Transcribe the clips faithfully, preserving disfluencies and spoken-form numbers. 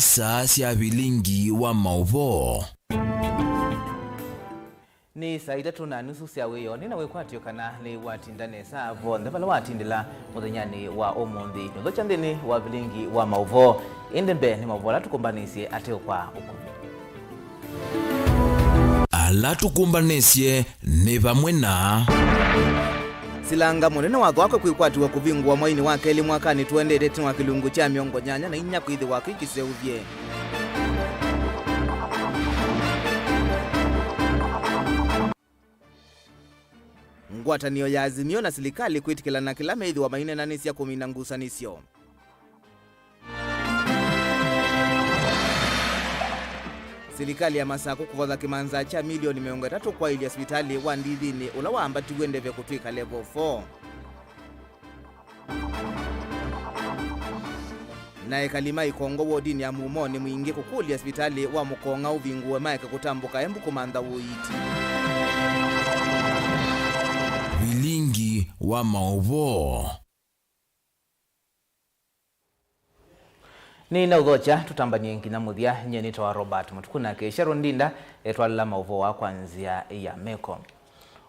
Saa sya vilingi wa maũvoo. Nĩ saa itatũ na nusu sya wĩoo. Nĩ na wĩkwatyo kana nĩ watinda nesa vonthe vala watindĩla mũthenyanĩ wa ũmũnthĩ. Nũthokya nthĩnĩ wa vilingi wa maũvoo. Ĩndĩ mbee nĩ maũvoo ala tũkũmbanĩsye ateo kwa ũkuvĩ. Ala tũkũmbanĩsye nĩ vamwe na. Silanga mũnene wathwakwe kwĩkwatiwa kũvingũa mweinĩ wa kelĩ mwakanĩ tũendete ĩtina wa kĩlungu kya mĩongo nyanya na inya kwĩthĩwa kĩ kĩseũvye. Ngwatanĩo ya Azimio na silikalĩ kwĩtĩkĩlana kĩla meĩthĩwa maineenanĩsya kũmina ngusanĩsyo. Silikalĩ ya Masakũ kũvotha kĩmanza kya milioni mĩongo ĩtatũ kwaĩlya sivitalĩ wa Ndithinĩ ũla waambatiw'e ndeve kũtw'ĩka Level four. Na ekali ma Ikongo wodinĩ ya Mumo nĩ mwingĩ kũkũlya sivitalĩ wa Mũkong'a ũvingũwe maeke kũtambũka Embu kũmantha ũiiti. Vilingi wa maũvoo. Nĩnaũthokya tũtambany'e nginya mũthya. Nyie nĩtawa Robert Mũtuku, nake Sharon Ndinda etwalĩla maũvoo aa kwa nzĩa ya meko.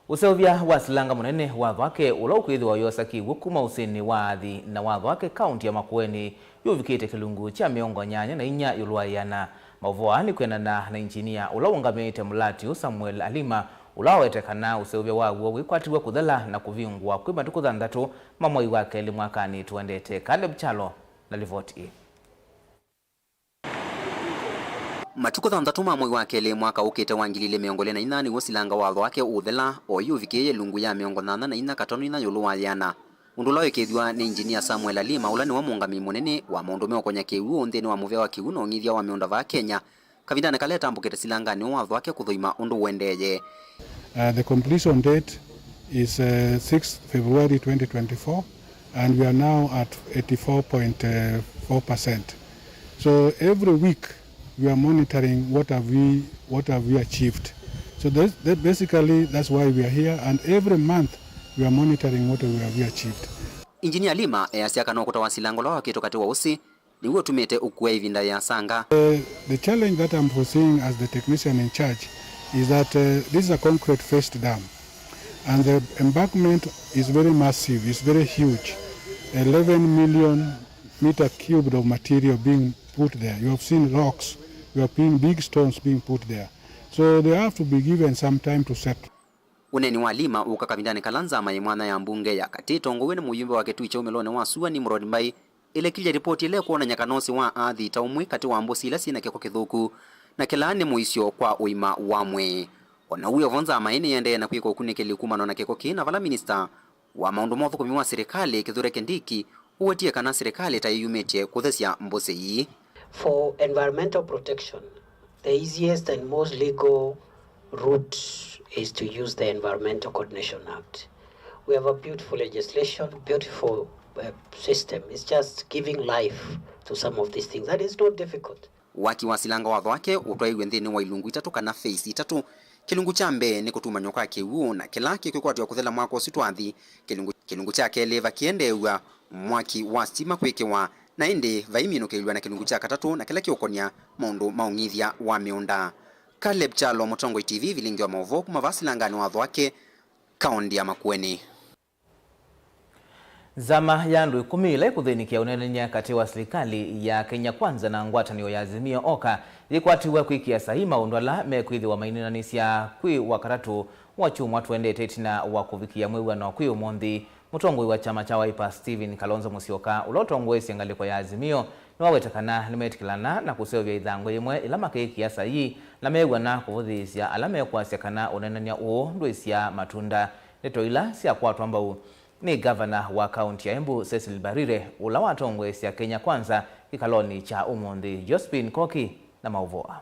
Ũseũvya wa silanga mũnene wa thwake ũla ũkwĩthĩwa ũyosa kĩw'ũ kuma ũsĩnĩ wa athi na wa thwake kaũnti ya Makueni yũvikĩte kĩlungu kya mĩongo nyanya na inya ĩũlũ wa ĩana. Maũvoo aa nĩ kwĩanana na injinia ũla ũũngamĩĩte mũlati ũũ Samuel Alima, ũla wawete kana ũseũvya waw'o wĩkwatiw'e kũthela na kũvingũa kwĩ matukũ thanthatũ ma mwai wa kelĩ mwakanĩ tũendete. Caleb Kyalo na livoti ĩĩ. Matukũ thanthatũ ma mwei wa kelĩ mwaka ũkĩte wa ngili ilĩ mĩongo ĩlĩ na inya nĩw'o silanga wa thwake ũũthela, oyu ũvikĩĩe ilungu ya mĩongo nyanya na inya katono inya ĩũlũ wa yĩana, ũndũ ũla wĩkĩĩthw'a nĩ injinia Samuel Alima, ũla nĩwe mũũngamĩi mũnene wa maũndũ meũkonya kĩw'ũ nthĩnĩ wa mũvĩa wa kĩw'ũ na ũng'ithya wa mĩũnda vaa Kenya, kavindanĩ kala etambũkĩte silanganĩ ũũ wa thwake kũthũima ũndũ ũendeeye. Uh, the completion date is uh, sixth February twenty twenty-four, and we are now at eighty-four point four percent. So every week we are monitoring what have we, what have we achieved. So that's, that basically that's why we are here, and every month we are monitoring what we have achieved. Injinia Lima easya kana ũkũta wa silanga ũla wakĩtwe katĩ wa ũsĩ nĩw'o ũtumĩte ũkua ĩvinda yĩasanga. Uh, the challenge that I'm foreseeing as the technician in charge is that uh, this is a concrete faced dam, and the embankment is very massive, it's very huge, eleven million meter cubed of material being put there. You have seen rocks, you have seen big stones being put there. So they have to be given some time to settle. Ũneeni wa Lima ũka kavindanĩ kala nzama yĩ mwanya ya mbunge ya katĩ ĩtongoew'e nĩ mũyumbe wa Kĩtui kya umĩlonĩ wa sua Nimrod Mbai ĩlekilye ripoti ĩla ĩkwonany'a kana ũsĩ wa athi ta ũmwe katĩ wa mbũsi ila syĩ na kĩko kĩthũku na kĩla nĩ mũisyo kwa ũima wa mwĩĩ. O na wĩ o vo, nzama ĩĩ nĩyĩendee na kwĩka ũkunĩkĩli kumana na kĩko kĩĩ, na vala minista wa maũndũ ma ũthũkũmi wa silikalĩ Kithure Kindiki ũwetie kana silikalĩ ta ĩyumĩtye kũthesya mbũsĩ ii. For environmental protection, the easiest and most legal route is to use the Environmental Coordination Act. We have a beautiful legislation, beautiful uh, system. It's just giving life to some of these things. That is not difficult. Waki wa silanga wa thwake ũtwaĩw'e nthĩnĩ wa ilungu itatũ kana phase itatũ. Kĩlungu kya mbee nĩ kũtumanywa kwa kĩw'ũ na kĩla kĩkwĩkwatw'a kũthela mwaka ũsu twathi. Kĩlungu, kĩlungu kya kelĩ vakĩendeew'a mwaki wa sitima kwĩkĩwa, na ĩndĩ vaiminũkĩlw'a na kĩlungu kya katatũ na kĩla kĩũkonya maũndũ ma ũng'ithya wa mĩũnda. Caleb Kyalo, Mũtongoi T V, vilingi wa maũvoo kuma vaa silanganĩ wa thwake, kaũnti ya Makueni. Nzama ya andũ ĩkũmi ĩla ĩkũthĩnĩkĩa ũneenany'a katĩ wa silikalĩ ya Kenya Kwanza na ngwatanĩo ya Azimio Oka yĩkwatiw'e kwĩkĩa saii maũndũ ala mekwĩthĩwa maineenanĩsya kwĩ Wakatatũ wa kyumwa tũendete ĩtina wa kũvikĩa mwĩw'ano kwĩ ũmũnthĩ. Mũtongoi wa kyama kya Wiper Stephen Kalonzo Musyoka, ũla ũtongoesye ngalĩko ya Azimio, nĩwaweta kana nĩmetĩkĩlana na kũseũvya ithangũ yĩmwe ĩla makeĩkĩa saii na mew'ana kũvũthĩĩsya ala mekwasya kana ũneenany'a ũũ ndwĩsyaa matunda. Ndeto ila syakwatwa mbau nĩ ngavana wa kaũnti ya Embu, Cecily Mbarire, ũla watongoesya Kenya Kwanza kĩkalonĩ kya ũmũnthĩ. Josephine Koki na maũvoo aa.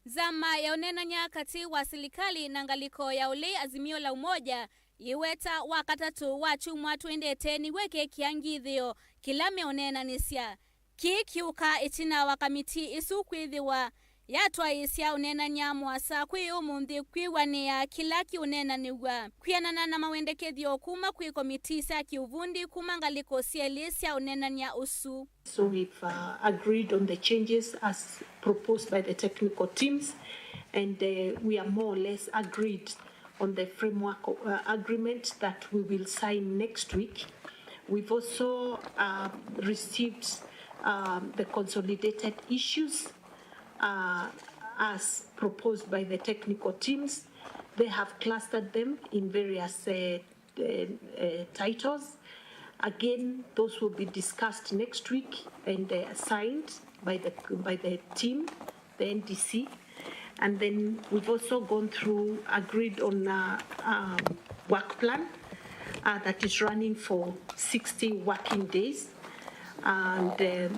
Nzama ya ũneenany'a katĩ wa silikalĩ na ngalĩko ya ũlĩ, Azimio la Umoja, yĩweta Wakatatũ wa kyumwa tũendete nĩw'o ĩkeekĩa ngithĩo kĩla meũneenanĩsya. Kĩĩ kĩũka ĩtina wa kamiti ĩsu kwĩthĩwa Yatwaĩĩsya ũneenany'a mũasa kwĩ ũmũnthĩ kwĩw'anĩa kĩla kĩũneenanĩw'a kwĩanana na mawendekethyo kuma kwĩ komitii sya kĩũvundi kuma ngalĩko syelĩ sya ũneenany'a ũsu. So we've uh, agreed on the changes as proposed by the technical teams, and uh, we are more or less agreed on the framework uh, agreement that we will sign next week. We've also uh, received um, the consolidated issues uh, as proposed by the technical teams. They have clustered them in various uh, uh, uh, titles. Again, those will be discussed next week and uh, signed by the, by the team, the N D C. And then we've also gone through, agreed on a um, work plan uh, that is running for sixty working days. And uh,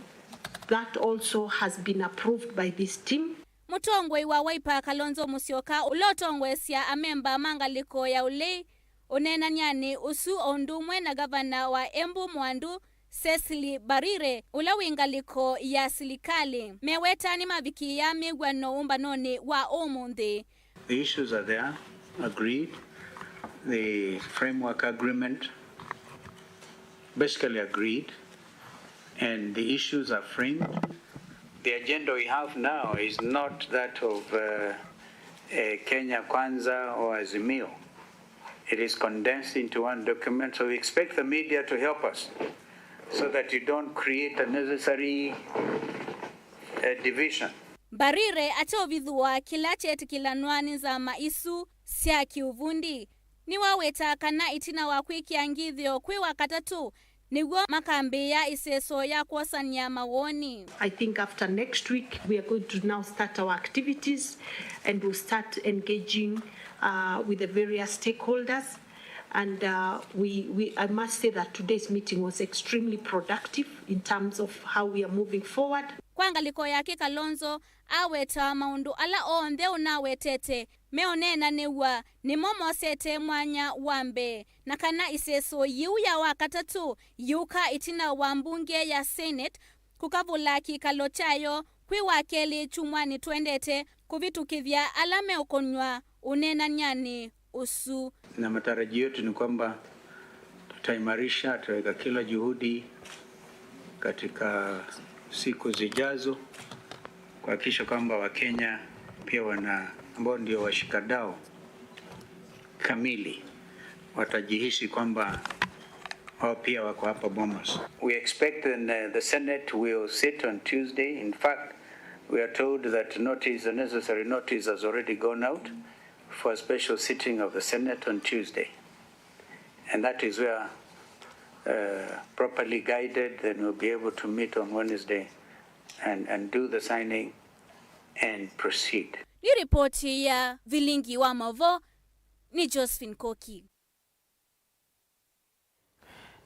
that also has been approved by this team. Mũtongoi wa Wiper Kalonzo Musyoka, ũla ũtongoesya amemba ma ngalĩko ya ũlei ũneenanyanĩ ũsu o ũndũ ũmwe na ngavana wa Embu Mwandu Cecily Mbarire, ũla wĩ ngalĩko ya silikalĩ, meweta nĩmavikĩĩa mĩw'ano ũmbanonĩ wa ũmũnthĩ. The issues are there, agreed. The framework agreement, basically agreed, and the issues are framed. The agenda we have now is not that of uh, uh, Kenya Kwanza or Azimio. It is condensed into one document, so we expect the media to help us so that you don't create unnecessary uh, division. Mbarire ateũvithũa kĩla kyetĩkĩlanwa nĩ nzama isu sya kĩũvundi. Nĩwaweta kana ĩtina wa kwĩkĩa ngithyo kwĩ Wakatatũ, nĩw'o makambĩĩa ĩseso ya kwosany'a mawoni. I think after next week, we are going to now start our activities and we'll start engaging uh, with the various stakeholders. And uh, we, we, I must say that today's meeting was extremely productive in terms of how we are moving forward. Kwa ngalĩko yake, Kalonzo aweta maũndũ ala onthe ũnawetete meũneenanĩw'a nĩmo mosete mwanya wa mbee, na kana ĩseso yĩu ya Wakatatũ yĩũka ĩtina wa mbunge ya Senate kũkavũla kĩkalo kyayo kwĩ Wakelĩ kyumwanĩ twendete kũvĩtũkĩthya ala meũkonyw'a ũneenanyanĩ ũsu. Na matarajio yetu ni kwamba tutaimarisha, tutaweka kila juhudi katika siku zijazo kuhakikisha kwamba Wakenya pia wana, ambao ndio washikadau kamili, watajihisi kwamba wao pia wako hapa Bomas. We expect the, the Senate will sit on Tuesday. In fact, we are told that notice, the necessary notice has already gone out for a special sitting of the Senate on Tuesday. And that is where, uh, properly guided, then we'll be able to meet on Wednesday and, and do the signing and proceed. Nĩ ripoti ya Vilingi wa Mavo, nĩ Josephine Koki.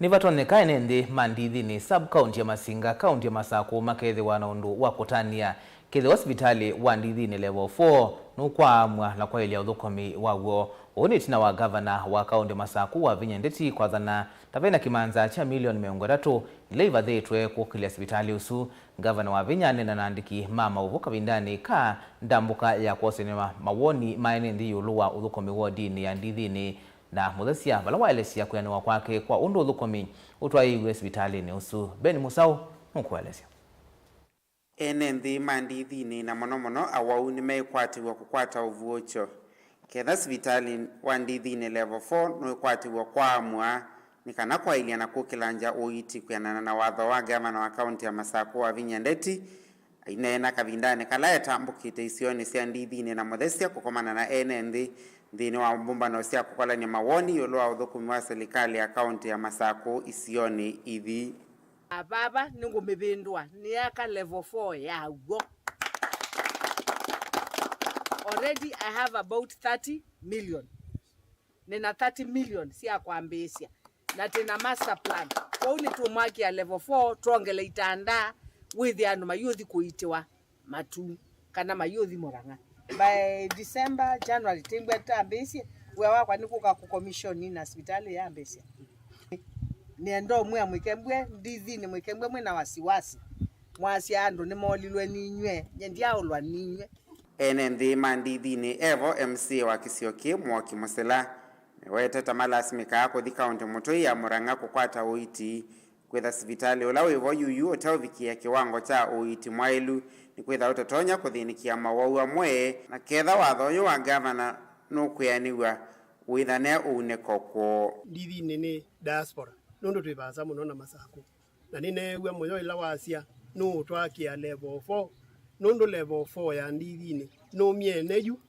Nĩvatonyeka ene nthĩ ma ndithinĩ sub-county ya Masinga, kaunti ya Masakũ, makethĩwa na ũndũ wa kũtanĩa kethĩwa sivitalĩ wa ndithinĩ level four nũkwaamw'a na kwaĩlya ũthũkũmi waw'o. Ũu nĩ ĩtina wa ngavana wa kaunti ya Masakũ Wavinya Ndeti kwathana ta vena kĩmanza kya milioni mĩongo ĩtatũ ila ivathĩtwe kũkĩlya sivitalĩ ũsu. Ngavana Wavinya aneena na andĩki ma maũvoo kavindanĩ ka ndambũka ya kwosany'a mawoni ma ene nthĩ ĩũlũ wa ũthũkũmi wodinĩ ya ndithinĩ na Mũthesya, vala waelesya kwĩanĩwa kwake kwa ũndũ ũthũkũmi ũtwaĩĩw'e sivitalĩnĩ ũsu. Ben Mũsaũ nũkũelesya. Ene nthĩ ma ndithinĩ, na mũno mũno awau, nĩmeĩkwatĩw'a kũkwata ũvuũkyo ketha sivitalĩ wa ndithinĩ level four nũĩkwatĩw'a kwaamw'a nĩ kana kwaĩlya na kũkĩlangya ũiiti kwĩanana na watho wa ngavana wa kaunti ya Masakũ Wavinya Ndeti. Aineena kavindanĩ kala etambũkĩte isionĩ sya ndithinĩ na Mũthesya kũkomana na ene nthĩ nthĩnĩ wa mbũmbano sya kũkolany'a mawoni ĩũlũ wa ũthũkũmi wa silikalĩ ya kaunti ya Masakũ isionĩ ithi. Vava nĩngũmĩvĩndũa, nĩyaka level four yaw'o. Already I have about thirty million. Nĩna thirty million sya kwambĩĩsya, na twĩna master plan. Kwoou nĩtũmwakĩa level four, twongele itanda, wĩthĩa andũ mayũthi kũitĩwa matu kana mayũthi Mũrang'a. By December, January, tĩngw'a tambĩĩsye. Wĩa wakwa nĩ kũka kũkomishoni na sivitalĩ yambĩĩsya. Nĩenda ũmwĩa mwĩkembwe ndithinĩ, mwĩkembwe mwĩna wasiwasi. Mwasya andũ nĩmolilwe ninyw'e, nye ndyaaũlwa ninyw'e. Ene nthĩ ma Ndithinĩ evo, M C A wa kĩsio kĩĩ Mwoki Mũsila nĩwetete malasimĩkaa kũthi kaũntĩ mũtũi ya Murang'a kũkwata ũiiti, kwĩtha sivitalĩ ũla wĩvo yuyu ũteũvikĩĩa kĩwango kya ũiiti mwaĩlu, nĩkwĩtha ũtatonya kũthĩnĩkĩa mawau amwe, na ketha watho ũyũ wa ngavana nũkwĩanĩw'a wĩthane ũunĩko kwoo. Ndithinĩ nĩ diaspora, nũndũ twĩ vaasa mũno na Masakũ. Na nĩneew'a mũyo ĩla wasya, "Nũũtwakĩa level four," nũndũ level four ya Ndithinĩ nũmyene yu,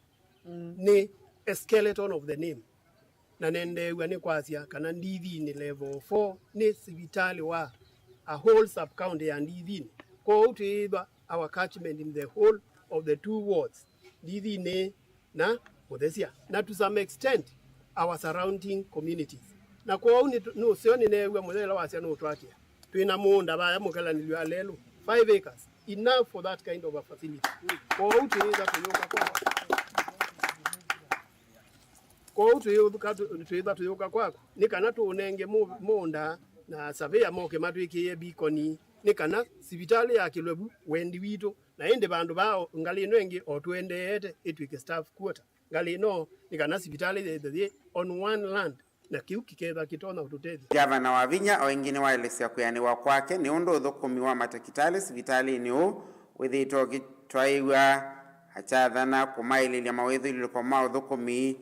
nĩ a skeleton of the name. Na nendeew'a nĩ kwasya kana Ndithinĩ level four nĩ sivitalĩ wa a whole sub-county ya Ndithinĩ. Kwoou twĩĩthwa our catchment in the whole of the two wards, Ndithinĩ na Mũthesya, na to some extent our surrounding communities. Na kwoou nĩ, nũseo nĩneew'a mũyo ĩla wasya nũũtwakĩa. Twĩ na mũũnda vaya mũkelanĩlyo alelũ, five acres, enough for that kind of a facility. Kwoou twĩĩtha tũyũka kwaku. Kwoou twĩyũka, twĩĩtha tũyũka kwaku, nĩ kana tũũnenge mũ-, mũũnda na surveyor moke matwĩkĩĩe beacon, nĩ kana sivitalĩ yakĩlwe vu wendi witũ, na ĩndĩ vandũ vaa ngalĩ ĩno ĩngĩ o tũendeete ĩtw'ĩke staff quarter. Ngalĩ ĩno nĩ kana sivitalĩ yĩthwe yĩ on one land, na kĩu kĩkethwa kĩtonya kũtũtethya. Ngavana Wavinya o ĩngĩ nĩwaelesya kwĩanĩwa kwake nĩ ũndũ ũthũkũmi wa matakitalĩ sivitalĩnĩ ũũ wĩthĩĩtwe ũkĩtwaĩw'a, akyathana kũmaĩlĩlya mawĩthũlũlũko ma ũthũkũmi,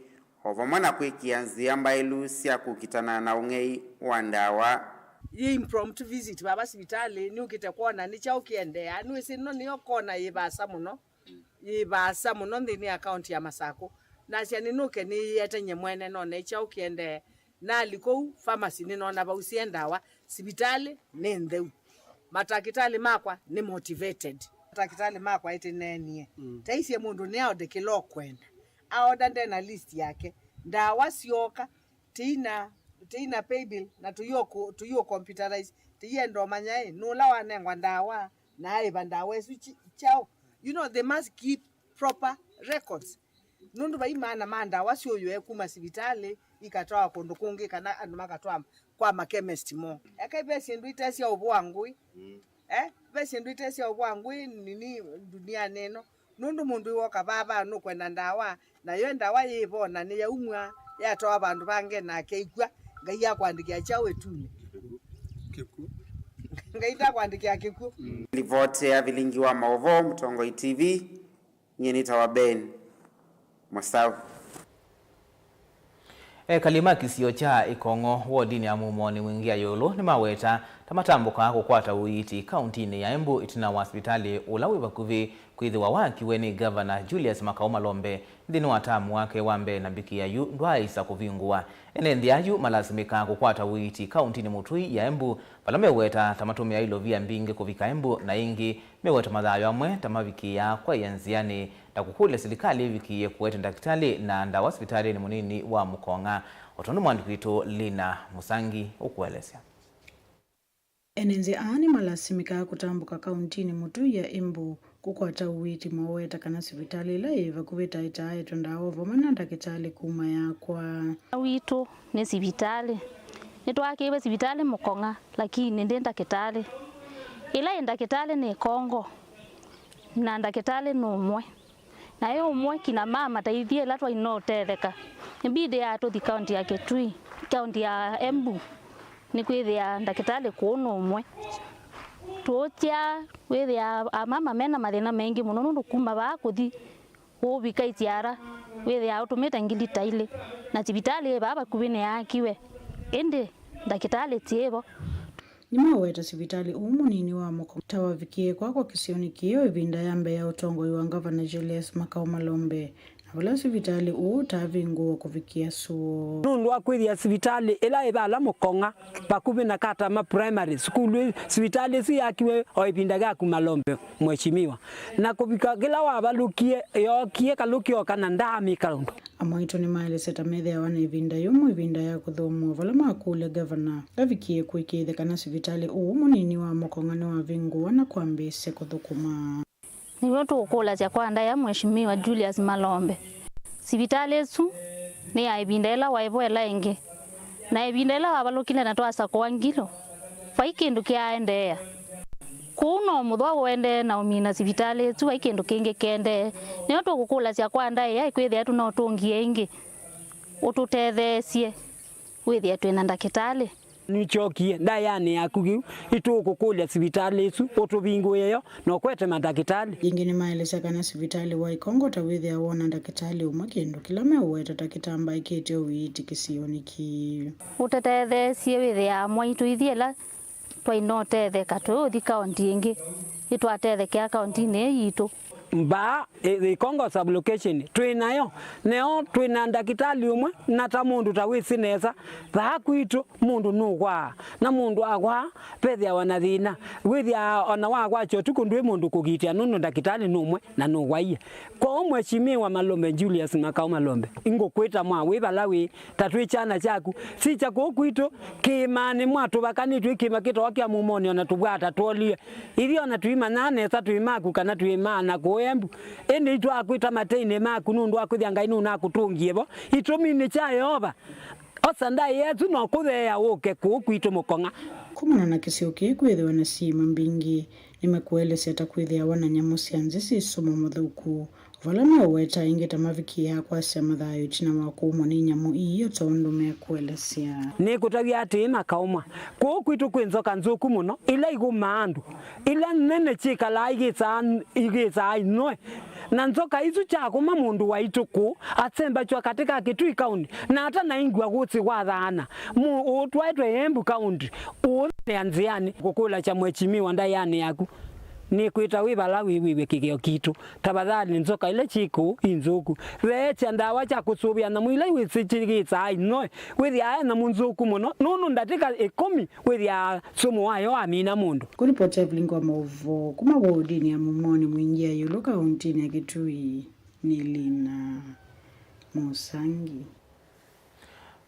o vamwe na kwĩkĩa nzĩa mbaĩlu sya kũkitana na ũng'ei wa ndawa. Yĩ impromptu visit vava sivitalĩ, nĩũkĩte kwona nĩ kyaũ kĩendeea. Nĩwĩsĩ ĩno nĩyo kona yĩ vaasa mũno, yĩ vaasa mũno nthĩnĩ ya kaũnti ya Masakũ. Nasya nĩnũke nĩyĩete nye mwene none kyaũ kĩendee. Nalĩ kũu pharmacy nĩnoona vau syĩ ndawa, sivitalĩ nĩ ntheu. Matakĩtalĩ makwa nĩ motivated. Matakĩtalĩ makwa ĩtĩneenie. Mm. Taisye mũndũ nĩ aode kĩla ũkwenda. Aoda nde na list yake. Ndawa syooka, tĩina, tĩina paybill, na tũyũ computerize, tĩyenda ũmanya ĩ, nũla wanengwa ndawa, na aĩva ndawa ĩsu kyaũ. You know, they must keep proper records. Nũndũ vai maana ma ndawa syũyũe kuma sivitalĩ ikatwawa kũndũ kũngĩ kana andũ makatwaa kwa makemesti moo. Ekai ve syĩndũ ite sya ũvũa ngũĩ. Mm. Eh, ve syĩndũ ite sya ũvũa ngũĩ nini ndunianĩ ĩno. Nũndũ mũndũ ĩwoka vaa nũkwenda ndawa, nayo ndawa yĩvo na nĩyaumw'a yatwawa vandũ vange nake aikw'a, Ngai akwandĩkĩa kyaũ ĩtunĩ? Kĩkw'ũ. Ngai ndakwandĩkĩa kĩkw'ũ. Livoti ya vilingi wa maũvoo, Mũtongoi T V. Nyie nĩtawa Ben Mũsau. Ekali ma kĩsio kya Ĩkong'o wodinĩ ya Mumonĩ Mwingĩ ya ĩũlũ nĩmaweta ta matambũkaa kũkwata ũiiti kauntinĩ ya Embu ĩtina wa sivitalĩ ũla wĩ vakuvĩ kwĩthĩwa waakiwe nĩ Ngavana Julius Makau Malombe nthĩnĩ wa taamu wake wa mbee, na mbikĩa yu ndwaaĩsa kũvingũa. Ene nthĩ ayu malasimĩkaa kũkwata ũiiti kauntinĩ mũtũi ya Embu, vala meweta ta matũmĩaa ilovia mbingĩ kũvika Embu, na ĩngĩ meweta mathayũ amwe ta mavikĩaa kwaĩa nzĩanĩ, ta kũkũlya silikalĩ ĩvikĩĩe kũete ndakĩtalĩ na ndawa sivitalĩnĩ mũnini wa Mũkong'a, o tondũ mwandĩki witũ Lina Mũsangi ũkũelesya. Ene nzĩa aa nĩmalasimĩkaa kũtambũka kauntinĩ mũtũi ya Embu kũkwata ũiiti moweta kana sivitalĩ ĩla yĩ vakuvĩ ta ĩtaaetwe ndawa vamwe na ndakĩtalĩ kuma yakwa. Witũ nĩ sivitalĩ. Nĩtwakĩiwe sivitalĩ Mũkong'a, lakini ndĩ ndakĩtalĩ. Ĩla ĩ ndakĩtalĩ nĩ Ĩkong'o, na ndakĩtalĩ nĩ ũmwe. Na ĩ ũmwe kina mama ta ithyĩ ĩla twaina ũtetheka, ĩmbidi ya tũthi kaunti ya Kitui, kaunti ya Embu, nĩkwĩthĩa ndakĩtalĩ kũũ nĩ ũmwe. Tũũkya wĩthĩa amama mena mathĩna maingĩ mũno, nũndũ kuma vaa kũthi ũũvika Itiara, wĩthĩaa ũtũmĩte ngili ta ilĩ, na sivitalĩ ĩ vaa vakuvĩ nĩyaakiwe, ĩndĩ ndakĩtalĩ tiĩvo. Nĩmaweta sivitalĩ ũũ mũnini wa Mũkong'a ta wavikĩe kwakwa kĩsionĩ kĩĩ o ĩvinda ya mbee ya ũtongoi wa Ngavana Julius Makau Malombe, na vala sivitalĩ ũũ ũtaavingũwa kũvikĩa sũũ. Nũndũ wa kwĩthĩa sivitalĩ ĩla ĩ vala Mũkong'a vakuvĩ na Katama Primary, sukulu ĩ-, sivitalĩ ĩsu yakiwe o ĩvinda yaku Malombe, mheshimiwa. Na kũvika kĩla wavalũkie, yookie kalũki oka na ndaamĩka ũndũ. Amwe aitũ nĩmaelesya ta methĩawa na ĩvinda yũmũ ĩvinda ya kũthũmũa vala makũlya ngavana avikĩe kũĩkĩĩthya kana sivitalĩ ũũ mũnini wa Mũkong'a nĩwavingũwa na kwambĩĩsya kũthũkũma. Nĩw'o tũũkũlasya kwa ndaĩa Mheshimiwa Julius Malombe, sivitalĩ ĩsu nĩ ya ĩvinda ĩla waĩ vo ĩla ĩngĩ, na ĩvinda ĩla wavalũkile na twasakũa Ngilo, vai kĩndũ kĩaendeea? Kũu no mũthwa ũendee na ũmina sivitalĩ ĩsu, vai kĩndũ kĩngĩ kĩendee. Nĩyo tũkũkũlasya kwa ndaĩa ĩkwĩthĩa tũnotũngie ĩngĩ, ũtũtetheesye wĩthĩe twĩ na ndakĩtalĩ. Nĩkyokie ndaĩanĩ yaku kĩu, nĩtũkũkũlya sivitalĩ ĩsu ũtũvingũĩe yo na ũkwete mandakĩtalĩ. Ĩngĩ nĩmaelesya kana sivitalĩ wa Ikongo ta wĩthĩawa na ndakĩtalĩ ũmwe kĩndũ kĩla meũweta ta kĩtambaĩkĩte ũiiti kĩsionĩ kĩĩ. Ũtũtetheesye wĩthĩaa mwaitũ ithyĩ ĩla twainotetheka tũũthi kaũnti ĩngĩ, nĩtwatethekea kaũntinĩ ĩĩ yitũ. Mbaa, ĩ, Ikongo sub-location twĩ nayo, neo twĩ na ndakĩtalĩ ũmwe, na ta mũndũ ta wĩsĩ nesa, vaa kwitũ mũndũ nũkwaa, na mũndũ akwaa vethĩawa na thĩna, wĩthĩaa ona wakwakya ũtukũ ndwĩ mũndũ kũkitĩa nũndũ ndakĩtalĩ nũmwe na nũwaie. Kwoou Mheshimiwa Malombe, Julius Makau Malombe, ingũkwĩta mwa wĩ vala wĩ, ta twĩ kyana kyaku. Sikya kũu kwitũ kĩĩmanĩ mwatũvakanĩtw'e kĩĩma kĩtawa kya Mũmonĩ, ona tũvwata twolie. Ithyĩ ona tũimanyaa nesa twĩ maku kana twĩ ma na kũũ Embu. Ĩndĩ itwakwĩta mateinĩ maku nũndũ wa kwĩthĩa Ngai nũnakũtũngie vo. Itũminĩ kya Yeova, osa ndaĩa ĩsu na ũkũtheea ũke kũu kwitũ Mũkong'a. Kumana na kĩsio kĩĩ kwĩthĩwa na syĩma mbingĩ, nĩmekũelesya ta kwĩthĩawa na nyamũ sya nzĩ syĩ sumu mũthũku. Vala meũweta ĩngĩ ta mavikĩaa kwasya mathayũ ĩtina wa kũumwa nĩ nyamũ ii, o ta ũndũ mekũelesya. Nĩkũtavya atĩĩ, Makaũmwa, kũũ kwitũ kwĩ nzoka nzũku mũno, ila igũmaa andũ, ila nene syĩkalaa igĩsaa, igĩsaa inoe. Na nzoka isu kyakũma mũndũ waitũ kũũ, asembakywa katĩ ka Kitui County, na atanaingw'a kũsĩ kwathaana, mũ-, ũtwaĩtwe Embu County, ũũthĩa nzĩanĩ. Kũkũlasya Mheshimiwa ndaĩanĩ yaku, nĩkwĩta wĩ vala wĩ wĩw'e kĩkĩo kitũ. Tafadhali, nzoka ila syĩ kũu i nzũku. Veesya ndawa sya kũsũvĩa nyamũ ila wĩsĩ syĩkĩsaa inoe. Wĩthĩaa e nyamũ nzũku mũno, nũndũ ndatĩka ĩkũmi wĩthĩaa sumu wayo wamina mũndũ. Kũlipoti Evelyn kwa maũvoo kuma wodinĩ ya Mũmonĩ Mwingĩ ya ĩũlũ kaũntinĩ ya Kitui, nĩ Lina Mũsangi.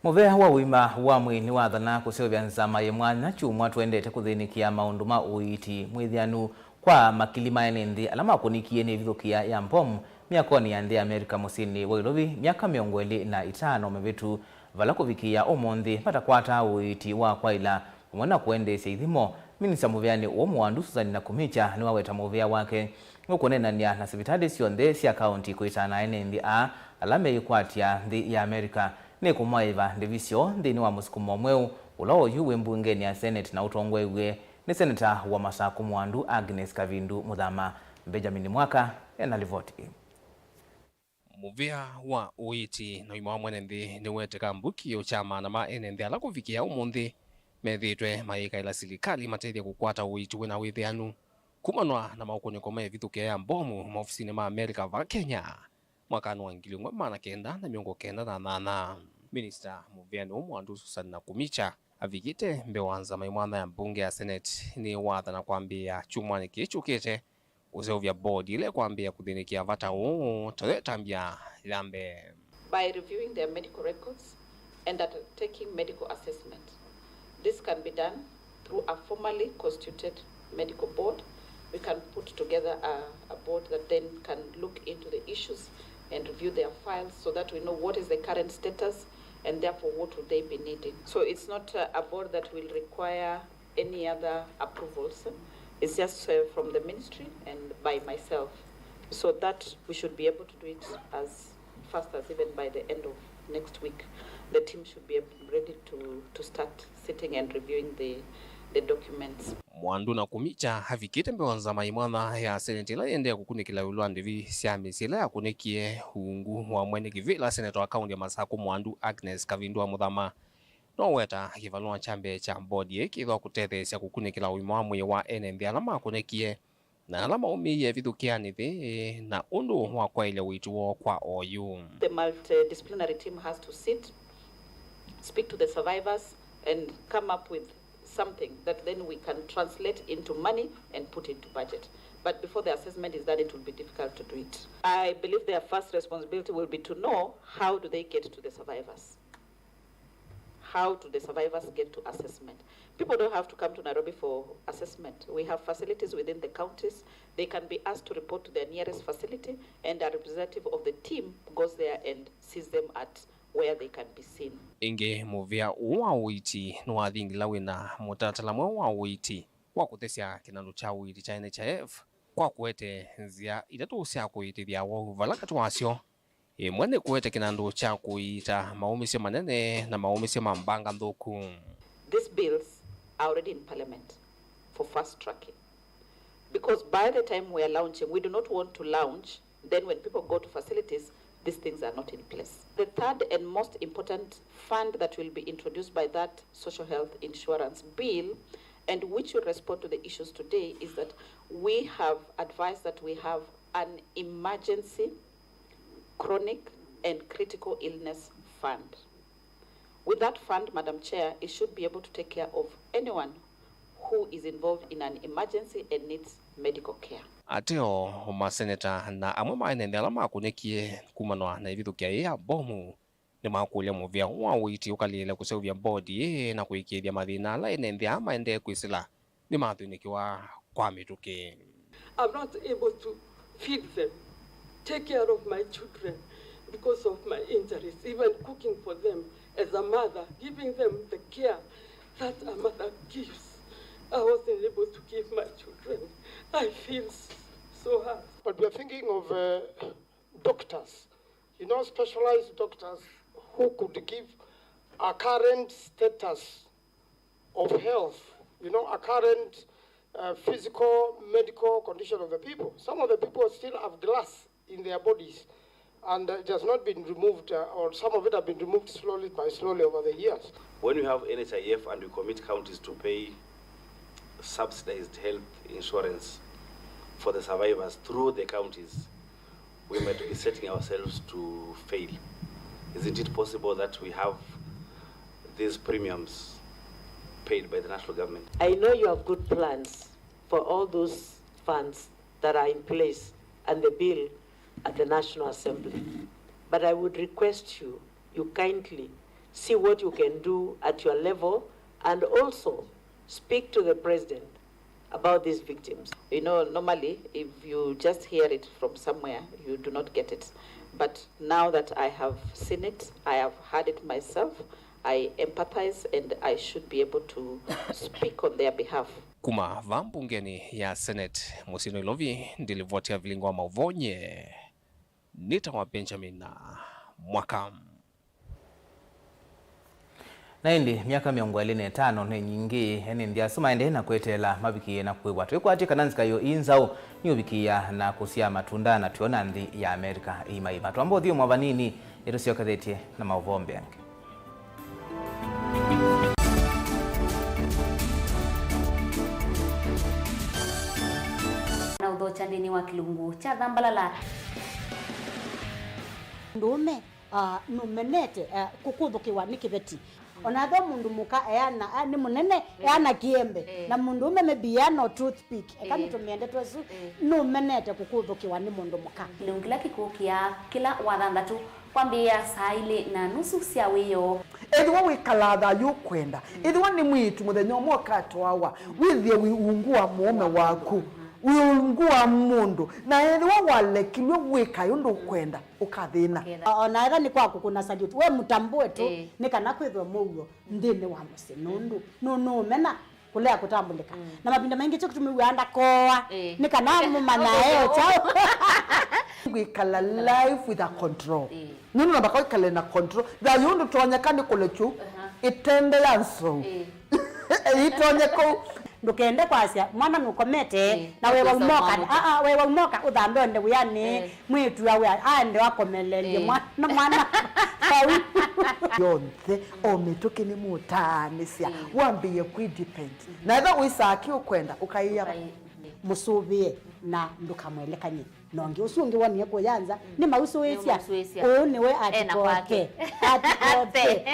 Mũvea wa ũima wa mwĩĩ nĩwathana kũseũvya nzama yĩ mwanya kyumwa tũendete kũthĩnĩkĩa maũndũ ma ũiiti mwĩthĩanu kwa makili ma ene nthĩ ala makũnĩkie nĩ ĩvithũkĩa ya mbomu myakonĩ ya nthĩ ya Amerika mũsyĩnĩ wa Ilovi myaka mĩongo ĩlĩ na ĩtano mĩvĩtu, vala kũvikĩĩa ũmũnthĩ matakwataa ũiiti wa kwaĩla vamwe na kũendeesya ithimo. Minista mũvĩanĩ ũũ mũandũ Susan Nakhumicha nĩwaweta mũvĩa wake nũkũneenany'a na sivitalĩ syonthe sya kaũnti kwĩtana ene nthĩ aa ala meĩkwatya nthĩ ya Amerika nĩ kũmaĩva ndĩvi syoo nthĩnĩ wa mũsukumo mweũ ũla oyu wĩ mbungenĩ ya Senate na ũtongoew'e nĩ seneta wa Masakũ Mwandu Agnes Kavindu Mũthama. Benjamin Mwaka ena livoti ĩĩ. Mũvĩa wa ũiiti na ũima wa mwene nthĩ nĩweteka mbukio kya maana ma ene nthĩ ala kũvikĩa ũmũnthĩ methĩĩtwe mayĩkaĩla silikalĩ matethye kũkwata ũiiti wĩna wĩthĩanu kumanwa na maũkũnĩko ma ĩvithũkĩa ya mbomu maofisinĩ ma Amerika vaa Kenya mwakanĩ wa ngili ĩmwe maana kenda na mĩongo kenda na nyanya. Minista mũvĩanĩ ũũ mũandũ Susan Nakhumicha avikĩte mbee wa nzama ĩ mwanya ya mbunge ya Senate nĩwathana kwambĩĩa kyumwanĩ kĩĩ kyũkĩte kũseũvya board ĩla ĩkwambĩĩa kũthĩnĩkĩa vata ũũ ta yo ĩtambya ya mbee. By reviewing their medical records and undertaking medical assessment. This can be done through a formally constituted medical board. We can put together a, a board that then can look into the issues and review their files so that we know what is the current status and therefore what would they be needing. So it's not a, a board that will require any other approvals. It's just uh, from the ministry and by myself. So that we should be able to do it as fast as even by the end of next week. The team should be able, ready to, to start sitting and reviewing the, the documents. Mwandu na Kumicha avikĩte mbee wa nzama ĩ mwanya ya Senate ĩla yĩendee kũkunĩkĩla ĩũlũ wa ndĩvi sya mĩsyĩ ĩla yakũnĩkie ungu wa mwene kĩvĩla seneta wa kaunti ya Masakũ Mwandu Agnes Kavindu wa Mũthama. Noweta kĩvalũa kya mbee kya mbodi ĩĩ kĩthwa kũtetheesya kũkunĩkĩla ũima wa mwĩĩ wa ene nthĩ ala makũnĩkie na ala maumĩie ĩvithũkĩanĩ yĩĩ na ũndũ wa kwaĩlya ũiiti woo kwa oyu. The multidisciplinary team has to sit, speak to the survivors and come up with something that then we can translate into money and put into budget. But before the assessment is done, it will be difficult to do it. I believe their first responsibility will be to know how do they get to the survivors. How do the survivors get to assessment? People don't have to come to Nairobi for assessment. We have facilities within the counties. They can be asked to report to their nearest facility, and a representative of the team goes there and sees them at where they can be seen. Ĩngĩ, mũvĩa ũũ wa ũiiti nĩwathingĩla wĩna mũtalatala mweũ wa ũiiti wa kũthesya kĩnandũ kya ũiiti kya N H I F kwa kũete nzĩa itatũ sya kũiitĩthya wau, vala katĩ wasyo ĩmwe nĩ kũete kĩnandũ kya kũiita maũmĩsyo manene na maũmĩsyo ma mbanga nthũku. These bills are already in parliament for fast tracking, because by the time we are launching, we do not want to launch, then when people go to facilities, these things are not in place. The third and most important fund that will be introduced by that social health insurance bill, and which will respond to the issues today, is that we have advised that we have an emergency chronic and critical illness fund. With that fund, Madam Chair, it should be able to take care of anyone who is involved in an emergency and needs medical care. Ateo, maseneta na amwe ma ene nthĩ ala makũnĩkie kumanwa na ĩvithũkĩa yĩĩ ya mbomu nĩmakũlya mũvĩa wa ũiiti ũkalĩle kũseũvya mbodi ĩĩ na kũĩkĩĩthya mathĩna ala ene nthĩ aa maendee kwĩsĩla nĩmathĩnĩkĩwa kwa mĩtũkĩ. I'm not able to feed them, take care of my children because of my injuries, even cooking for them as a mother, giving them the care that a mother gives. I wasn't able to give my children. I feel s-, so hard. But we are thinking of, uh, doctors, you know, specialized doctors who could give a current status of health, you know, a current, uh, physical, medical condition of the people. Some of the people still have glass in their bodies, and, uh, it has not been removed, uh, or some of it have been removed slowly by slowly over the years. When we have N H I F and we commit counties to pay subsidized health insurance for the survivors through the counties, we might be setting ourselves to fail. Isn't it possible that we have these premiums paid by the national government? I know you have good plans for all those funds that are in place and the bill at the National Assembly, but I would request you, you kindly see what you can do at your level and also speak to the president about these victims. You know, normally, if you just hear it from somewhere, you do not get it. But now that I have seen it, I have heard it myself, I empathize and I should be able to speak on their behalf. Kuma vaa mbungeni ya Senate, mũsyĩ Nairobi, ndilivoti ya vilingo wa mauvoo nye nĩtawa Benjamin Mwaka. Na ĩndĩ, myaka mĩongo ĩlĩ na ĩtano nĩ nyingĩ, ene nthĩ asu maendee na kweteela mavikĩĩe na kũĩwa. Twĩkwatye kana nzika ĩyo ĩ nzaũ nĩũvikĩĩa na kũsyaa matunda na twĩona nthĩ ya Amerika ĩimaima. Twamba ũthyũmũa vanini, nĩtũsyokethetye na maũvoo mbeange. Na ũthokya nthĩnĩ wa kĩlungu kya Thambalala. Ndũũme Ah, nũmenete, ah, kũkũthũkĩwa nĩ kĩveti. O na ethĩwa mũndũ mũka eana, ah, nĩ mũnene, eana kĩembe, na mũndũũme maybe eana o toothpick. Eka nĩtũmĩe ndeto ĩsu, nũmenete kũkũthũkĩwa nĩ mũndũ mũka. Kĩlungu kĩla kĩkũkĩa kĩla Wathanthatũ kwambĩĩa saa ilĩ na nusu sya wĩoo. Ethĩwa wĩkalaa thayũ ũkwenda, ethĩwa nĩ mwĩĩtu mũthenya ũmwe ũkatwawa, wĩthĩe wĩ ungu wa mũũme waku, wĩ ungu wa mũndũ, na ethĩwa walekilw'e wĩkae ũndũ ũkwenda, ũkathĩna. Ũkethĩa. O na ethĩwa nĩ kwa kũkũna salute, we mũtambũe tu, nĩ kana kwĩthwe mũuo nthĩnĩ wa mũsyĩ, nũndũ nũ-, nũũmena kũlea kũtambũlĩka. Na mavinda maingĩ kyo kĩtumi wĩaa ndakooa, nĩ kana mũmanyae o kyaũ. Kwĩkala life with a control. Nũndũ namba kwĩkale na control. Thayũ ndũtonyeka nĩ kũlekyu ĩtende ya nzou. Ĩtonye kũu. Ndũkende kwasya, mwana nũkomete, na wewa ũmoka, aa, wewa ũmoka, ũthambe ũende wĩanĩ, mwĩĩtu awe aende akomeleelye mwana, mwana vau. Yonthe, o mĩtũkĩ nĩ mũtaanĩsya, wambĩĩe kwĩ depend. Na ethĩwa wĩsaa kĩ ũkwenda, ũkaĩa mũsũvĩe na ndũkamwelekany'e. Na ũngĩ ũsu ũngĩ wonie kũya nza, nĩmausũĩsya. Nĩmausũĩsya. Ũũ nĩwe ati kwake. Ati kwake.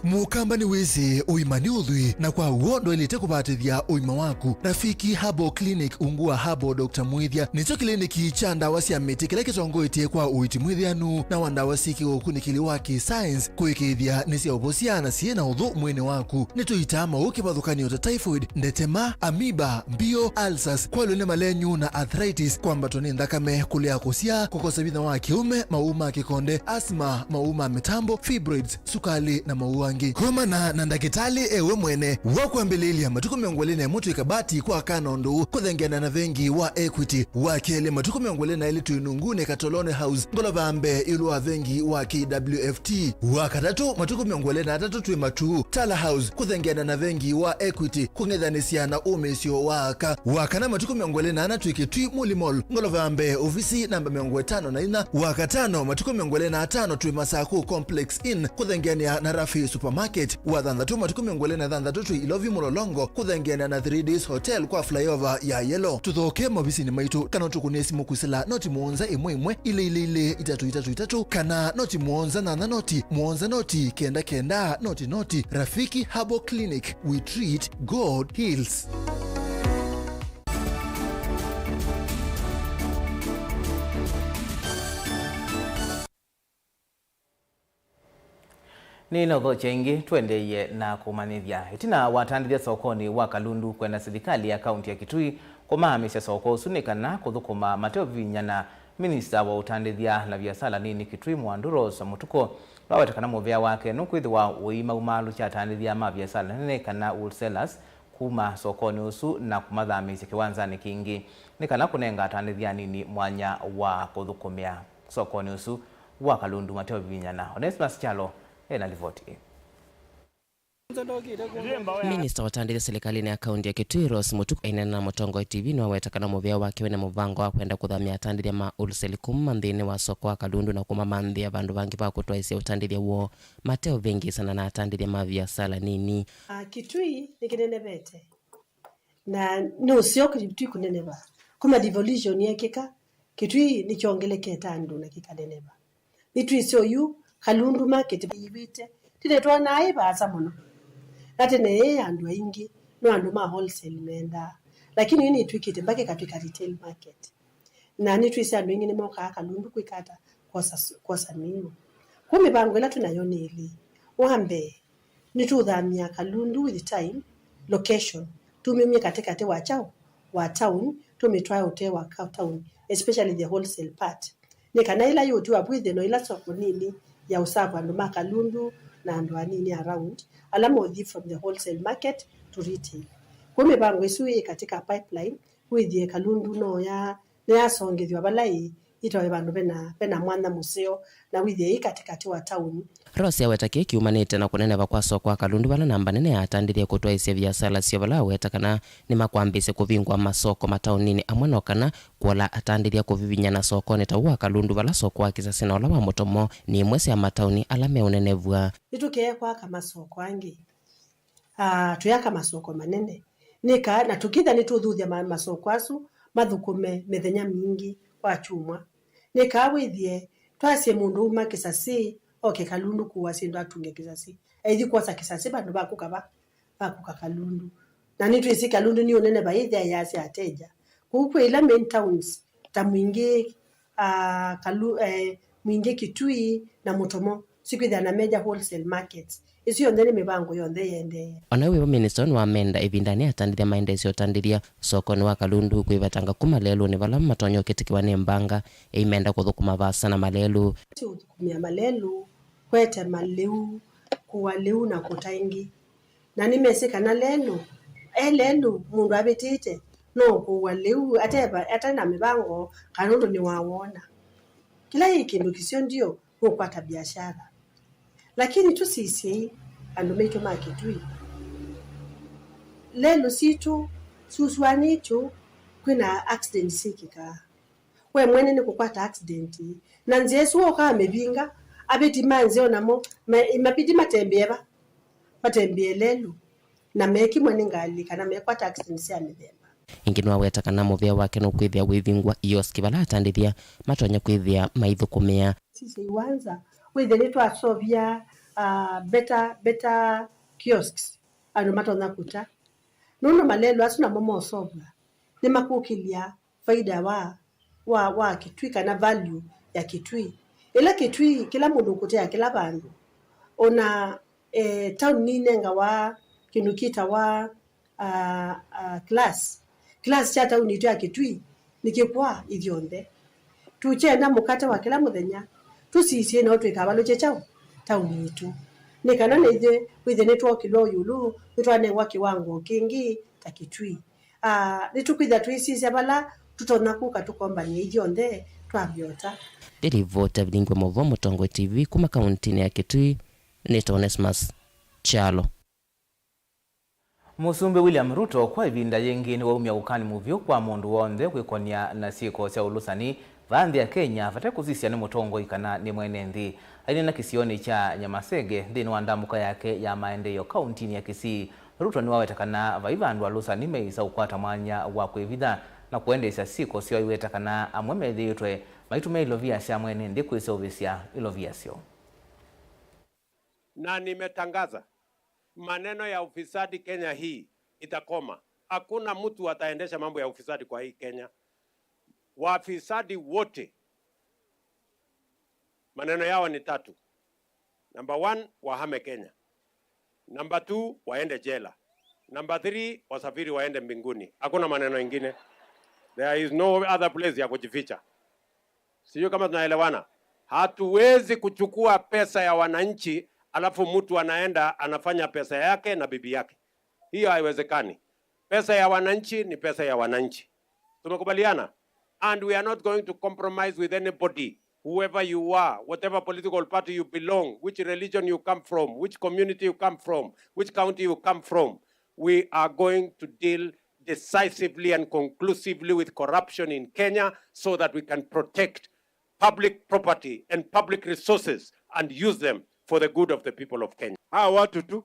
Mũkamba nĩwĩsĩ ũima nĩ ũthwii, na kwa w'o ndwaĩlĩte kũvatĩthya ũima waku. Rafiki Herbal Clinic ungu wa Herbal Doctor Mwĩthya nĩkyo kĩliniki kya ndawa sya mĩtĩ kĩla kĩtongoetye kwa ũiiti mwĩthĩanu na wa ndawa syĩ kĩũkunĩkĩli wa kĩ-science kũĩkĩĩthya nĩsyaũvosya na syĩ na ũthũ mwĩĩnĩ waku. Nĩtũitaa maũũ kĩvathũkany'o ta typhoid, ndetema, amoeba, mbio, ulcers, kwalw'a nĩ malenyu na arthritis, kwambatwa nĩ nthakame, kũlea kũsyaa, kũkosa vinya wa kĩũme, maũũ ma kĩkonde, asthma, maũũ ma mĩtambo, fibroids, sukalĩ na maũũ angĩ. Ngi-, kumana na ndakĩtalĩ ewe mwene, wa kwambĩlĩlya, matukũ mĩongo ĩlĩ na ĩmwe twĩ Kabati kwa kana ũndũ kũthengeana na vengi wa Equity. Wa kelĩ, matukũ mĩongo ĩlĩ na elĩ twĩ Nunguni Katoloni House, ngolova mbee ĩũlũ wa vengi wa K W F T. Wa katatũ, matukũ mĩongo ĩlĩ na atatũ twĩ Matuu, Tala House, kũthengeana na vengi wa Equity, kũng'ethanĩsya na ũmĩĩsyo wa aka. Wa kana, matukũ mĩongo ĩlĩ na ana twĩ Kitui Muli Mall, ngolova mbee, ovisi namba mĩongo ĩtano na inya. Wa katano, matukũ mĩongo ĩlĩ na atano twĩ Masakũ Complex Inn, kũthengeanĩa na Rafi Supermarket. Wa thanthatũ, matukũ mĩongo ĩlĩ na thanthatũ twĩ Ilovi Mlolongo, kũthengeanĩa na Three Days Hotel kwa flyover ya Yellow. Tũthoke maovisinĩ maitũ, kana ũtũkũnĩe simũ kwĩsĩla noti mũonza ĩmwe ĩmwe, ilĩ ilĩ ilĩ, itatũ itatũ itatũ, kana noti mũonza nyanya noti, mũonza noti, kenda kenda, noti noti. Rafiki Herbal Clinic, we treat, God heals. Nĩnaũthokya ĩngĩ, tũendeeie na kũmanyĩthya. Ĩtina wa atandĩthya sokonĩ wa Kalundu kwenda silikalĩ ya kaunti ya Kitui kũmaamĩsya soko ũsu nĩ kana kũthũkũma mateũvivinyana, minista wa ũtandĩthya na viasala nini Kitui Mwandu Rose Mũtuko nĩwaweta kana mũvĩa wake nũkwĩthĩwa ũimaumaalũkya atandĩthya ma viasala nene kana wholesalers kuma sokonĩ ũsu na kũmathamĩĩsya kĩwanzanĩ kĩngĩ nĩ kana kũnenga atandĩthya anini mwanya wa kũthũkũmĩa sokonĩ ũsu wa Kalundu mateũvivinyana. Onesmus Kyalo ena livoti ĩĩ. Minista wa atandĩthya silikalĩnĩ ya kaunti ya Kitui Rose Mũtuku aineena na Mũtongoi T V nĩwaweta kana mũvĩa wake wĩna mũvango wa kwenda kũthamya atandĩthya ma wholesale kuma nthĩnĩ wa soko wa Kalundu na kũmamanthĩa vandũ vangĩ va kũtwaĩsya ũtandĩthya woo mateũvĩngĩĩsana na atandĩthya ma viasala nini. Ah, Kitui nĩkĩnenevete. Na nĩ ũseo Kitui kũneneva. Kuma devolution yekĩka, Kitui nĩkyongelekete andũ na kĩkaneneva. Nĩtwĩsĩ oyu Kalundu market yĩvĩte. Tene twonaa ĩ vaasa mũno. Na tene ĩ andũ aingĩ, no andũ ma wholesale mendaa. Lakini yu nĩtwĩkĩte mpaka ĩkatwĩka retail market. Na nĩtwĩsĩ andũ aingĩ nĩmokaa Kalundu kwĩka ata? Kwosa, kwosa mĩio. Kwa mĩvango ĩla twĩ nayo nĩ ĩlĩ. Wa mbee, nĩtũũthamya Kalundu with time, location, tumĩumye katĩkatĩ wa kyaũ, wa town, tũmĩtwae ũtee wa ka-, town, especially the wholesale part. Nĩ kana ĩla yũtiwa vwĩthĩ no ĩla soko nini ya ũsavu andũ ma Kalundu na andũ anini around, ala mothi from the wholesale market to retail. Kwĩ mĩvango ĩsu ĩ katika pipeline, wĩthĩe Kalundu no ya nĩyasongethw'a vala ĩ, ĩtawe vandũ vena, vena mwanya mũseo, na wĩthĩe ĩ katĩkatĩ wa taoni. Rose aweta kĩĩ kiumanĩte na kũneneva kwa soko wa Kalundu vala namba nene ya atandĩthya kũtwaĩsya viasala syoo vala aweta kana nĩmakwambĩĩsya kũvingũa masoko mataoninĩ amwe no kana kũola atandĩthya kũvivinyana sokonĩ ta ũũ wa Kalundu vala soko wa Kĩsasĩ na ũla wa Mũtomo nĩ imwe sya mataoni ala meũnenevw'a. Nĩtũkee kwaka masoko angĩ. Ah, tũyaka masoko manene. Nĩkaa, na tũkĩtha nĩtũthuthya ma-, masoko asu mathũkũme mĩthenya mingĩ kwa kyumwa. Nĩkaa wĩthĩe, twasye mũndũ uma Kĩsasĩ, oke Kalundu kũua syĩndũ atunge Kĩsasĩ. Aithi kwosa Kĩsasĩ vandũ va kũka va, va kũka Kalundu. Na nĩtwĩsĩ Kalundu nĩ ũnene vaĩthĩa yasya ateja. Kũu kwĩ ila main towns ta Mwingĩ, ah, Kalu-, eh, Mwingĩ, Kitui na Mũtomo sikwĩthĩa na major wholesale markets. Ĩsu yonthe nĩ mĩvango yonthe ĩendee. O na wĩvo, minista ũũ nĩwamenda ĩvindanĩ atandĩthya maendeesye ũtandĩthya sokonĩ wa Kalundu kwĩvetanga kuma lelũnĩ vala matonya ũkĩtĩkĩwa nĩ mbanga ĩimenda kũthũkũma vaasa na malelũ. Ti ũthũkũmĩa malelũ, kwete malĩu, kũa lĩu na kũta ĩngĩ. Na nĩmesĩ kana lelũ, e lelũ, mũndũ avĩtĩte, no kũua lĩu, ateva-, ate na mĩvango, kana ũndũ nĩwawona. Kĩla ĩ kĩndũ kĩseo ndio, nũkwata biashara. Lakini tũsisyei, andũ maitũ ma Kitui. Lelũ sitũ, syusũanĩtw'e, kwĩna accident syĩkĩkaa. We mwene nĩ kũkwata accident. Na nzĩa ĩsu wokaa mĩvinga, avĩti ma nzĩa o namo, ma-, mavĩti matembee va? Matembee lelũ. Na meekimwe nĩ ngalĩ kana mekwata accident sya mĩthemba. Ĩngĩ nĩwaweta kana mũvĩa wake nũkwĩthĩa wĩvingũa ioski vala atandĩthya matonya kwĩthĩa maithũkũmĩa. Sisya iwanza, wĩthĩa nĩtwasovia, ah, better, better kiosks, andũ matonya kũta. Nũndũ malelũ asu namo mosovwa, nĩmakũkĩlya faida wa, wa, wa Kitui kana value ya Kitui. Ĩla Kitui, kĩla mũndũ ũkũtea kĩla vandũ. Ona, eh, town nĩnengawa kĩndũ kĩtawa, ah, ah, class. Class kya town itũ ya Kitui nĩkĩkwaa ithyonthe. Tũkyenda mũkate wa kĩla mũthenya, tũsisye no twĩkavalũkye kyaũ? Town itũ. Nĩ kana nĩ ithyĩ wĩthĩe nĩtwookĩlw'a ĩũlũ, nĩtwanengwa kĩwango kĩngĩ ta Kitui. Ah, nĩtũkwĩthĩa tũisisya vala tũtonya kũka tũkombanĩe ithyonthe twavyota. Nĩ livoti ya Vilingi wa Mauvoo, Mũtongoi T V, kuma kauntinĩ ya Kitui, nĩtawa Onesmus Kyalo. Mũsumbĩ William Ruto kwa ĩvinda yĩngĩ nĩwaumya ũkani mũvyũ kwa mũndũ w'onthe kwĩkonya na syĩko sya ũlũsani vaa nthĩ ya Kenya vate kũsisya nĩ mũtongoi kana nĩ mwene nthĩ. Aineena kĩsionĩ kya Nyamasege nthĩnĩ wa ndambũka yake ya maendeeo kauntinĩ ya Kisii, Ruto nĩwaweta kana vai vandũ alũsani meĩsa ũkwata mwanya wa kwĩvitha na kũendeesya syĩko syoo, aiweta kana amwe methĩĩtwe maitũmĩa ilovia sya mwene nthĩ kwĩseũvĩsya ilovia syoo. Na nimetangaza, maneno ya ufisadi Kenya hii itakoma. Hakuna mtu ataendesha mambo ya ufisadi kwa hii Kenya. Wafisadi wote, maneno yao ni tatu. Number one, wahame Kenya. Number two, waende jela. Number three, wasafiri waende mbinguni. Hakuna maneno ingine. There is no other place ya kujificha. Sijui kama tunaelewana. Hatuwezi kuchukua pesa ya wananchi alafu mtu anaenda anafanya pesa yake na bibi yake. Hiyo haiwezekani. Pesa ya wananchi ni pesa ya wananchi. Tumekubaliana? And we are not going to compromise with anybody. Whoever you are, whatever political party you belong, which religion you come from, which community you come from, which county you come from, we are going to deal decisively and conclusively with corruption in Kenya so that we can protect public property and public resources and use them for the good of the people of Kenya. Hawa watu tu,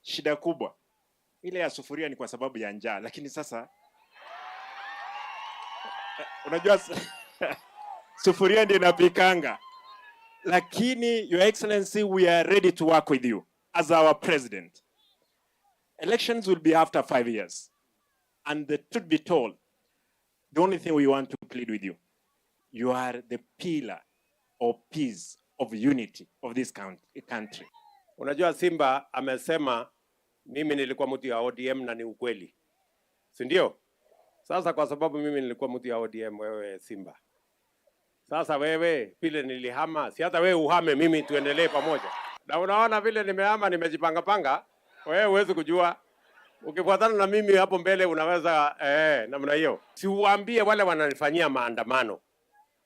shida kubwa. Ile ya sufuria ni kwa sababu ya njaa, lakini sasa, unajua, sufuria ndio inapikanga. Lakini, Your Excellency, we are ready to work with you as our president. Elections will be after five years. And the truth be told, the only thing we want to plead with you, you are the pillar or piece of unity of this coun-, country. Unajua, Simba amesema, "Mimi nilikuwa mtu ya O D M," na ni ukweli, si ndio? Sasa kwa sababu mimi nilikuwa mtu ya O D M, wewe Simba, sasa wewe, vile nilihama, si hata wewe uhame, mimi tuendelee pamoja. Na unaona vile nimehama, nimejipanga panga, wewe huwezi kujua. Ukifuatana na mimi hapo mbele unaweza, eh, namna hiyo. Si uwaambie wale wananifanyia maandamano.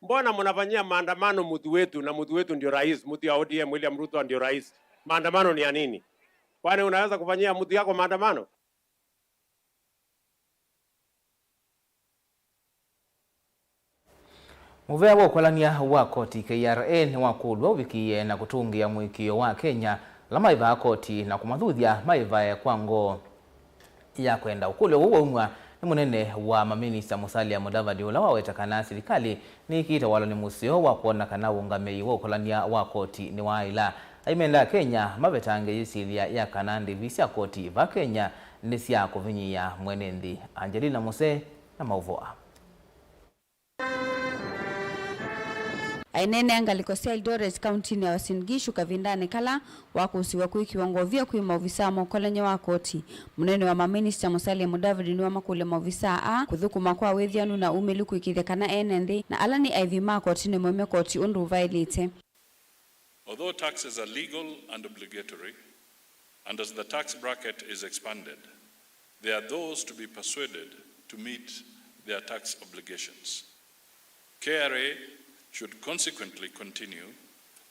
Mbona mnafanyia maandamano mtu wetu, na mtu wetu ndio rais, mtu ya O D M, William Ruto ndio rais? Maandamano ni ya nini? Kwani unaweza kufanyia mtu yako maandamano? Mũvea wa ũkolany'a wa koti K R A nĩwakũlw'a ũvikĩĩe na kũtũngĩa mũĩkĩĩo wa Akenya ala maĩvaa koti na kũmathuthya maĩvae kwa ngoo ya kwenda. Ũkũlyo ũũ waumw'a nĩ mũnene wa maminista Musalia Mudavadi, ũla waweta kana silikalĩ nĩĩkĩĩte walany'o mũseo wa kwona kana ũũngamĩi wa ũkolany'a wa koti nĩwaaĩla. Aimenda Akenya mavetange yĩsilya ya kana ndĩvi sya koti vaa Kenya nĩ sya kũvinyĩĩa mwene nthĩ. Angelina Muse na maũvoo aa. Aineenea ngalĩko sya Eldoret, kauntinĩ ya Uasin Gishu, kavindanĩ kala wakũsiw'a kwĩkĩwa ngovia kwĩ maovisaa ma ũkolany'a wa koti, mũnene wa maminista Musalia Mudavadi nĩwamakũlya maovisaa aa kũthũkũma kwa wĩthĩanu na umĩlu kũĩkĩĩthya kana ene nthĩ na ala nĩ aĩvi ma koti nĩmaumya koti ũndũ ũvaĩlĩte. Although taxes are legal and obligatory, and as the tax bracket is expanded, there are those to be persuaded to meet their tax obligations. K R A should consequently continue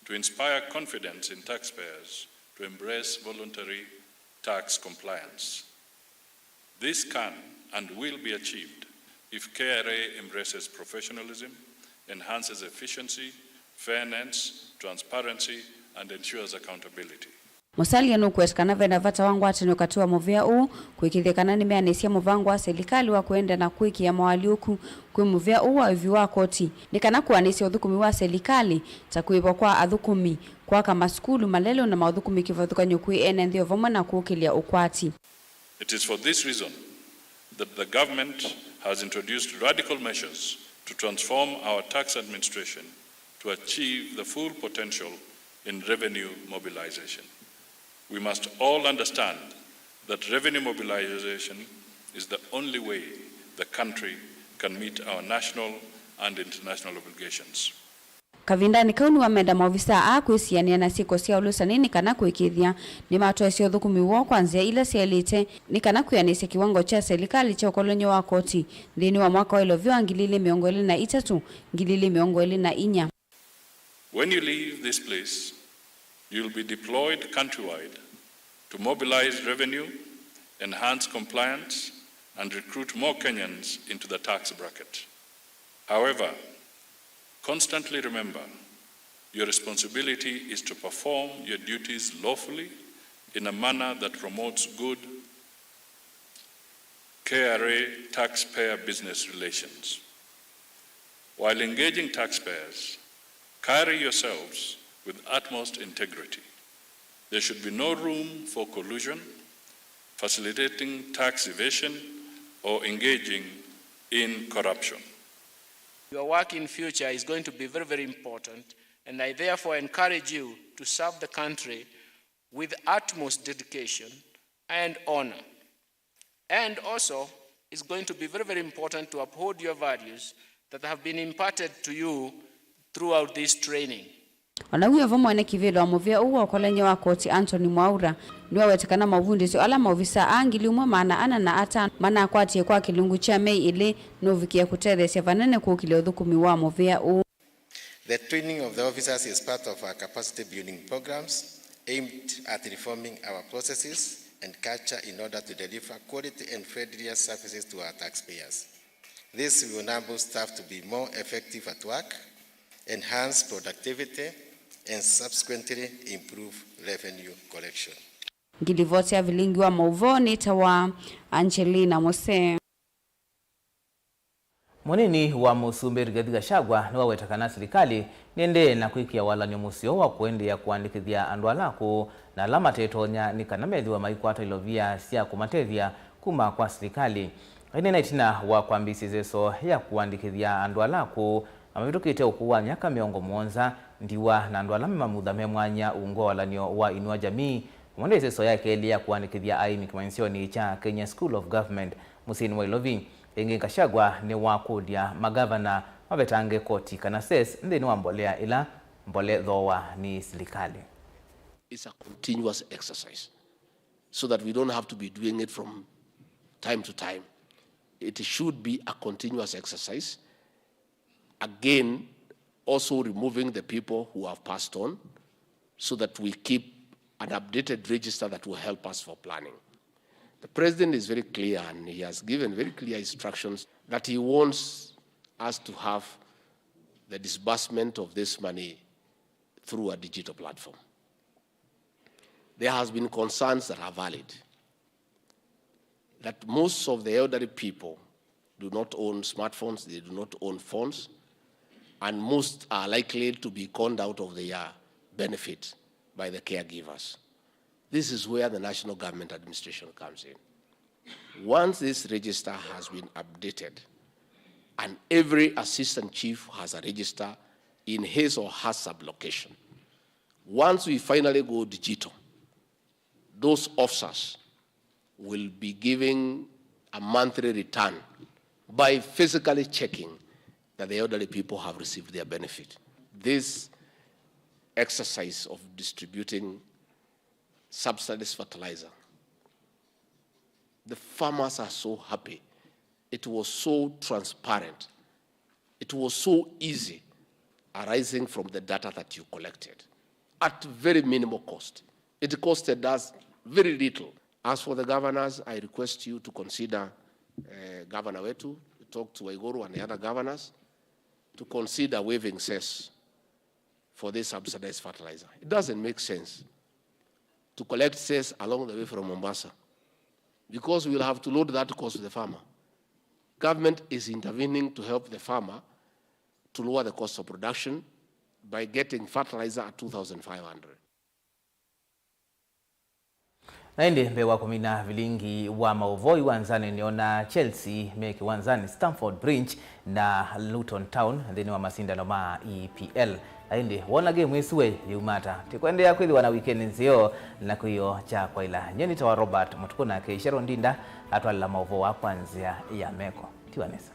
to inspire confidence in taxpayers to embrace voluntary tax compliance. This can and will be achieved if K R A embraces professionalism, enhances efficiency, fairness, transparency, and ensures accountability. Musalia nũkũweta kana vena vata wa ngwatanĩo katĩ wa mũvea ũũ kũĩkĩĩthya kana nĩmeanĩsya mũvango wa silikalĩ wa kũendeea na kwĩkĩa moalyũku kwĩ mũvea ũũ wa ũĩvi wa koti, nĩ kana kũanĩsya ũthũkũmi wa silikalĩ, ta kũĩva kwa athũkũmi, kwaka masukulu, malelũ na maũthũkũmi kĩvathũkany'o kwĩ ene nthĩ o vamwe na kũkĩlya ũkwati. It is for this reason that the government has introduced radical measures to transform our tax administration to achieve the full potential in revenue mobilization. We must all understand that revenue mobilization is the only way the country can meet our national and international obligations. Kavindanĩ kau nĩwamenda maovisaa aa kwĩsianĩa na syĩko sya ũlũsani nĩ kana kũĩkĩĩthya nĩmatwaĩsya ũthũkũmi woo kwa nzĩa ila syaĩlĩte nĩ kana kwĩanĩsya kĩwango kya selikalĩ kya ũkolony'a wa koti nthĩnĩ wa mwaka wa ĩlovi wa ngili ilĩ mĩongo ĩlĩ na itatũ, ngili ilĩ mĩongo ĩlĩ na inya. When you leave this place, you'll be deployed countrywide to mobilize revenue, enhance compliance, and recruit more Kenyans into the tax bracket. However, constantly remember your responsibility is to perform your duties lawfully in a manner that promotes good K R A taxpayer business relations. While engaging taxpayers, carry yourselves with utmost integrity. There should be no room for collusion, facilitating tax evasion, or engaging in corruption. Your work in future is going to be very, very important, and I therefore encourage you to serve the country with utmost dedication and honor. And also, it's going to be very, very important to uphold your values that have been imparted to you throughout this training. O na wĩ o vo, mwene kĩvĩla wa mũvĩa ũũ wa ũkolany'a wa koti Anthony Mwaura nĩwaweta kana mavundĩsyo ala maovisaa aa ngili ĩmwe maana ana na atano manakwatie kwa kĩlungu kya myei ĩlĩ nũvikĩe kũtetheesya vanene kũkĩlya ũthũkũmi wa mũvĩa ũũ. The training of the officers is part of our capacity building programs aimed at reforming our processes and culture in order to deliver quality and friendlier services to our taxpayers. This will enable staff to be more effective at work, enhance productivity, and subsequently improve revenue collection. Ngilivoti ya vilingi wa mauvoo nĩtawa Angelina Mose. Mũnini wa Mũsumbĩ Rigathi Gachagua nĩwaweta kana silikalĩ nĩendee na kwĩkĩa walany'o mũseo wa kũendeea kũandĩkĩthya andũ ala akũũ na ala matetonya nĩ kana methĩwe maikwata ilovia sya kũmatethya kuma kwa silikalĩ. Aineena ĩtina wa kwambĩĩsya ĩseso ya kũandĩkĩthya andũ ala akũũ na mavĩtũkĩte ũkũũ wa myaka mĩongo mũonza, ndiwa na andũ ala me mamutha me mwanya ungu wa walany'o wa Inua Jamii, vamwe na ĩseso ya kelĩ ya kũandĩkĩthya aĩmi kĩmanyĩsyonĩ kya Kenya School of Government mũsyĩnĩ wa Ilovi. Ĩngĩ, Gachagua nĩwakũlya magavana mavetange koti kana cess nthĩnĩ wa mbolea ĩla mbole thooa nĩ silikalĩ. It's a continuous exercise so that we don't have to be doing it from time to time. It should be a continuous exercise. Again, also removing the people who have passed on so that we keep an updated register that will help us for planning. The president is very clear and he has given very clear instructions that he wants us to have the disbursement of this money through a digital platform. There has been concerns that are valid that most of the elderly people do not own smartphones, they do not own phones, and most are likely to be conned out of their benefit by the caregivers. This is where the national government administration comes in. Once this register has been updated and every assistant chief has a register in his or her sub-location, once we finally go digital, those officers will be giving a monthly return by physically checking that the elderly people have received their benefit. This exercise of distributing subsidized fertilizer, the farmers are so happy. It was so transparent. It was so easy, arising from the data that you collected at very minimal cost. It costed us very little. As for the governors, I request you to consider, uh, Governor wetu, talk to Waiguru and the other governors to consider waiving cess for this subsidized fertilizer. It doesn't make sense to collect cess along the way from Mombasa, because we will have to load that cost to the farmer. Government is intervening to help the farmer to lower the cost of production by getting fertilizer at two thousand five hundred. Na ĩndĩ mbee wa kũmina vilingi wa maũvoo iwanzanĩ, nĩona Chelsea me kĩwanzanĩ Stamford Bridge na Luton Town nthĩnĩ wa masindano ma E P L. Na ĩndĩ wona game ĩsu we yĩuma ata? Tĩkwendeea kwĩthĩwa na wikendi nzeo na kwĩoo kya kwaĩla. Nyie nĩtawa Robert Mũtukũ, nake Sharon Ndinda atwalĩla maũvoo aa kwa nzĩa ya meko. Tiwa nesa.